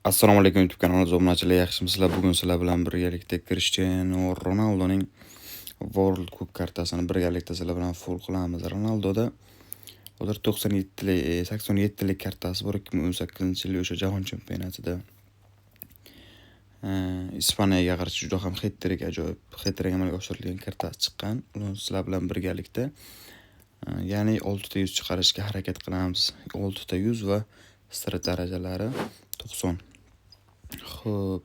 Assalomu alaykum YouTube kanali obunachilar, yaxshimisizlar? Bugun sizlar bilan birgalikda Cristiano Ronaldoning World Cup kartasini birgalikda sizlar bilan full qilamiz. Ronaldoda hozir 97lik, 87lik kartasi bor. 2018-yil o'sha jahon chempionatida Ispaniyaga qarshi juda ham xetrik, ajoyib xetrik amalga oshirilgan kartasi chiqqan. Uni sizlar bilan birgalikda ya'ni 6 ta 100 chiqarishga harakat qilamiz. 6 ta 100 va strat darajalari 90. Xo'p.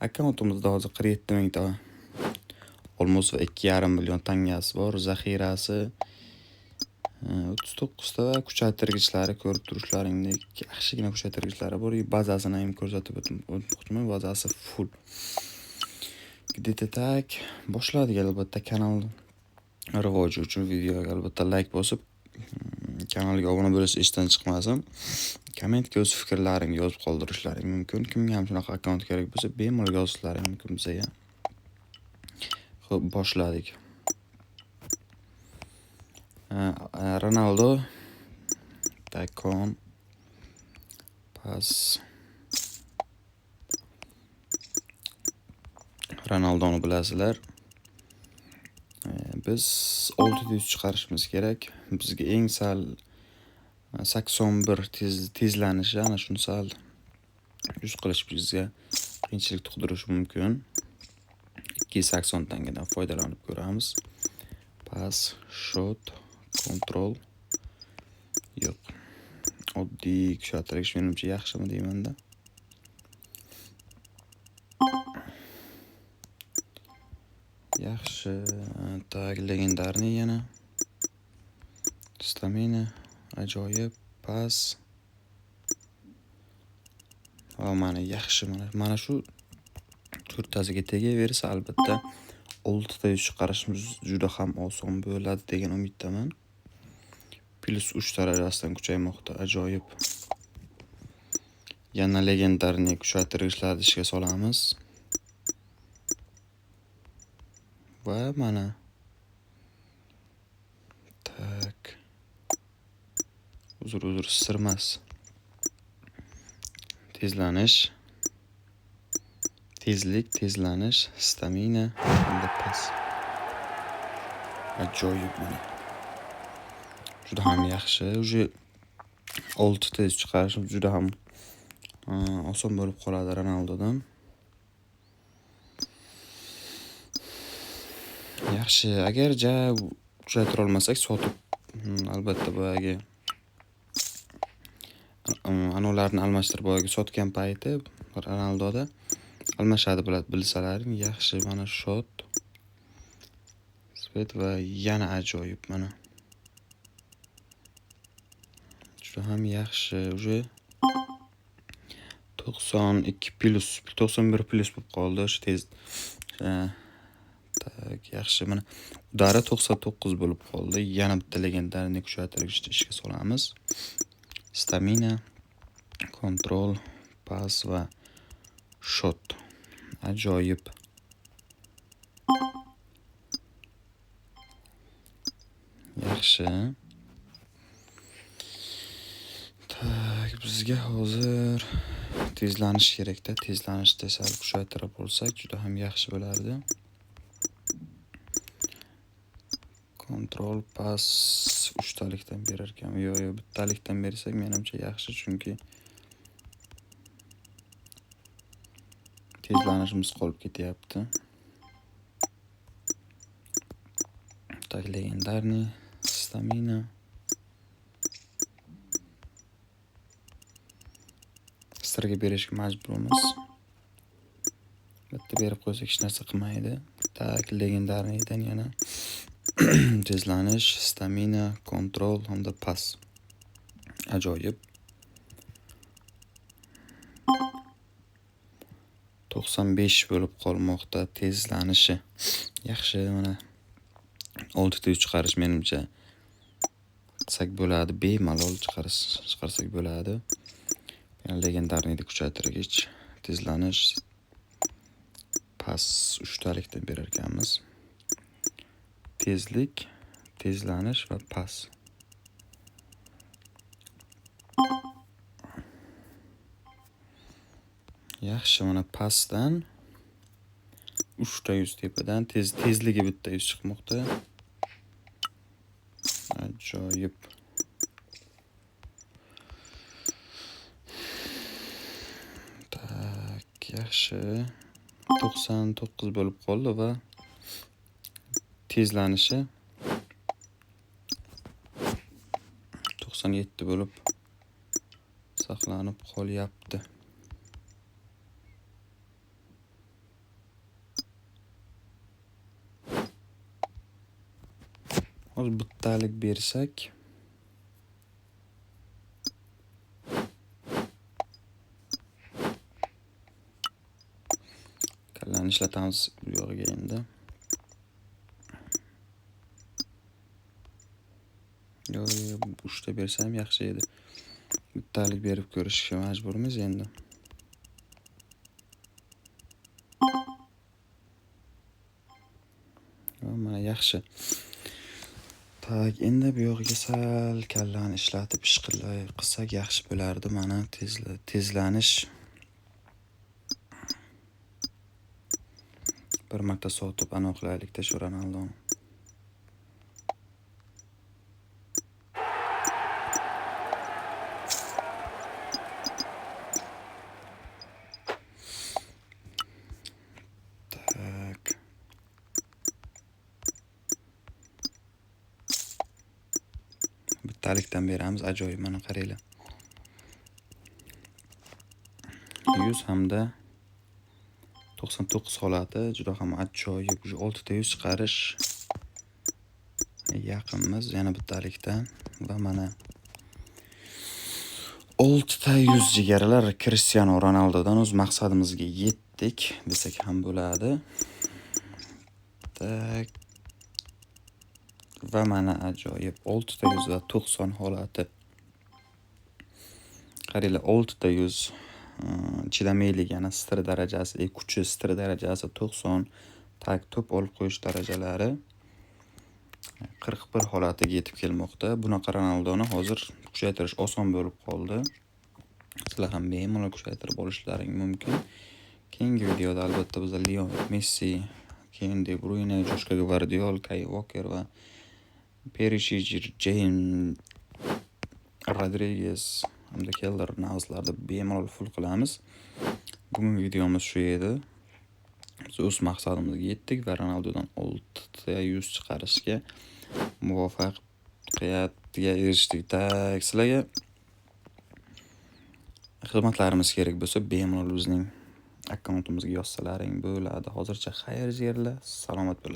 Akkauntimizda hozir 47 mingta olmos va 2,5 million tangasi bor. Zaxirasi 39 ta va kuchaytirgichlari ko'rib turishlaringdek yaxshigina kuchaytirgichlari bor. Bazasini ham ko'rsatib o'tmoqchiman. Bazasi full. Где-то так boshladik albatta kanal rivoji uchun videoga albatta like bosib, kanalga obuna bo'lish esdan chiqmasin. Kommentga o'z fikrlaringni yozib qoldirishlaring mumkin. Kimga ham shunaqa akkaunt kerak bo'lsa, bemalol yozishlaring mumkin bizga. Xo'p, boshladik. Ronaldo Takon pas Ronaldoni bilasizlar. Biz 600 chiqarishimiz kerak. Bizga eng sal 81 tezlanishi, ana shuni sal yuz qilish bizga qiyinchilik tug'dirishi mumkin. 280 tangadan foydalanib ko'ramiz. Pas, shot, kontrol yo'q. Oddiy kuchaytirgich menimcha yaxshimi deymanda. Yaxshi, tak legendarniy yana. Stamina ajoyib, pas. Va mana yaxshi, mana shu to'rttasiga tegaversa albatta 6 ta 100 chiqarishimiz juda ham oson bo'ladi degan umiddaman. Plus 3 darajasidan kuchaymoqda, ajoyib. Yana legendarniy kuchaytirgichlarni ishga solamiz. Va mana tak. Uzr, sirmas. Tezlanish. Tezlik, tezlanish, stamina hamda pas. Ajoyib mana. Juda ham yaxshi. Уже 6 tez chiqarishimiz juda ham oson bo'lib qoladi Ronaldodan. Yaxshi, agar ja kuchaytira olmasak sotib, albatta boyagi anolarni almashtirib boyagi sotgan payti Ronaldoda almashadi bilsalaring yaxshi. Mana shot. Svet va yana ajoyib mana. Juda ham yaxshi. Уже 92 plus, 91 plus bo'lib qoldi. O'sha tez tak yaxshi mana udari 99 bo'lib qoldi. Yana bitta legendarniy kuchaytirgichni ishga solamiz. Stamina, kontrol, pas va shot. Ajoyib. Yaxshi. Tak, bizga hozir tezlanish kerakda. Tezlanishda sal kuchaytirib olsak juda ham yaxshi bo'lardi. Kontrol, pas 3 talikdan berar ekan. Yo'q, bittalikdan bersak menimcha yaxshi, chunki tezlanishimiz qolib ketyapti. Tak, legendarniy stamina. Sirga berishga majburmiz. Bitta berib qo'ysak hech narsa qilmaydi. Tak, legendarniydan yana tezlanish, stamina, kontrol hamda pas. Ajoyib. 95 bo'lib qolmoqda tezlanishi. Yaxshi, mana 6 ta 100 chiqarish menimcha qilsak bo'ladi, bemalol chiqarsak bo'ladi. Yana legendarniyni kuchaytirgich, tezlanish, pas 3 talikdan berar ekanmiz. Tezlik, tezlanish va pas. Yaxshi, mana pastdan 3 ta 100 tepadan tezligi bitta 100 chiqmoqda. Ajoyib. Tak, yaxshi. 99 bo'lib qoldi va tezlanishi 97 bo'lib saqlanib qolyapti. Hozir bittalik bersak kallani ishlatamiz bu yog'iga endi. Yo'q, 3 ta bersam yaxshi edi. Bittalik berib ko'rishga majburmiz endi. Mana yaxshi. Tak, endi bu yog'iga sal kallani ishlatib ish qilsak yaxshi bo'lardi. Mana tezlanish bir marta sotib aniqlaylikda shu Ronaldoni. Tak. Bittalikdan beramiz, ajoyib, mana qaranglar. 100 hamda 99 holati juda ham ajoyib. 6 ta 100 chiqarish yaqinmiz yana bittalikdan va mana 6 ta 100 jigarlar Cristiano Ronaldodan o'z maqsadimizga yetdik desak ham bo'ladi. Tak. Va mana ajoyib 6 ta 100 va 90 holati. Qaranglar, 6 ta 100 chidamiylik, yana stir darajasi, kuchi stir darajasi 90, tak to'p olib qo'yish darajalari 41 holatiga yetib kelmoqda. Bunaqa Ronaldoni hozir kuchaytirish oson bo'lib qoldi. Sizlar ham bemalol kuchaytirib olishlaring mumkin. Keyingi videoda albatta biz Lionel Messi, keyin De Bruyne, Joshua Gvardiol, Kyle Walker va Perisic, James Rodriguez hamda Keylor Navaslarni bemalol full qilamiz. Bugungi videomiz shu edi. Biz o'z maqsadimizga yetdik va Ronaldodan 6 ta 100 chiqarishga muvaffaqiyatga erishdik. Tak, sizlarga xizmatlarimiz kerak bo'lsa, bemalol bizning akkauntimizga yozsalaring bo'ladi. Hozircha xayr jigarlar, salomat bo'linglar.